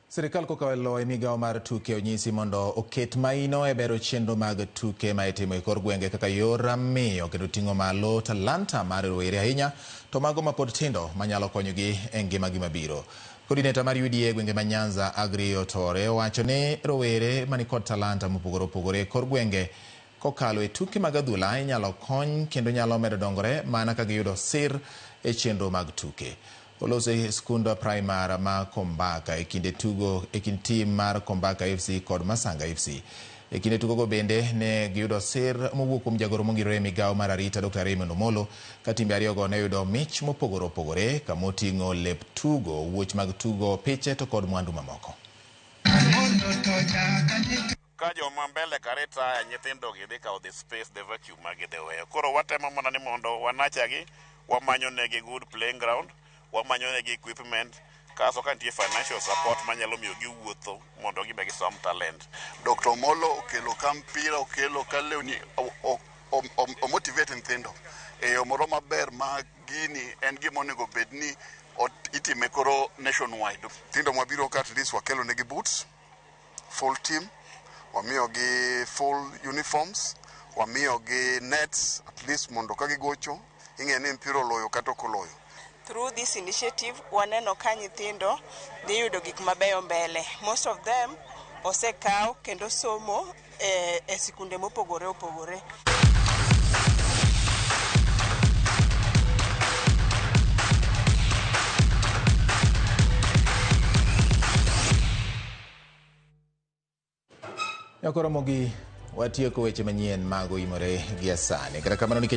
Sirikal kokalo e migawo mar tuke onyisi mondo oket maino e bero chenro mag tuke ma itimo e kor gwenge kaka yor miyo kendo ting'o malo talanta mar rowere ahinya to mago mapod tindo manyalo konyogi e ngimagi mabiro. Coordinator mar UDA e gwenge ma Nyanza Agri Otore owacho ni rowere manikod talanta mopogore opogore e kor gwenge kokalo e tuke mag adhula inyalo kony kendo nyalo medo dongore mana ka giyudo sir e chenro mag tuke. Oloso e skund primar ma Kombaka e kinde tugo e kind tim mar Kombaka FC kod Masanga FC. E kinde tugogo bende ne giyudo sir mowuok kuom jagoro mongirore e migawo mar arita Dr. Raymond Omolo ka timbe ariyogo ne oyudo mich mopogore opogore kamoting'o lep tugo, wuoch mag tugo, piche to kod mwandu mamoko. Ka joma mbele ka retire, nyithindo gi dhi kawo the space, the vacuum ma gidhi weyo. Koro watemo mana ni mondo wanacha gi, wamanyo negi good playing ground, wamanyo negi equipment, kaso ka nitie financial support manyalo miyo giwuotho mondo gibe gisom talent. Dr. Omolo okelo ka mpira, okelo ka lewni, o motivate nyithindo e yo moro maber ma gini en gima onego bed ni itime koro nationwide. Nyithindo mwabiro ka at least wakelo negi boots, full team, wamiyogi full uniforms, wamiyogi nets at least mondo ka gigocho ing'e ni mpira oloyo kata ok oloyo. Through this initiative, waneno ka nyithindo dhi yudo gik mabeyo mbele. Most of them osekaw kendo somo e sikunde mopogore opogore. Nyakoromogi watieko weche manyien mag oimore gi sani. Kata kamano nikech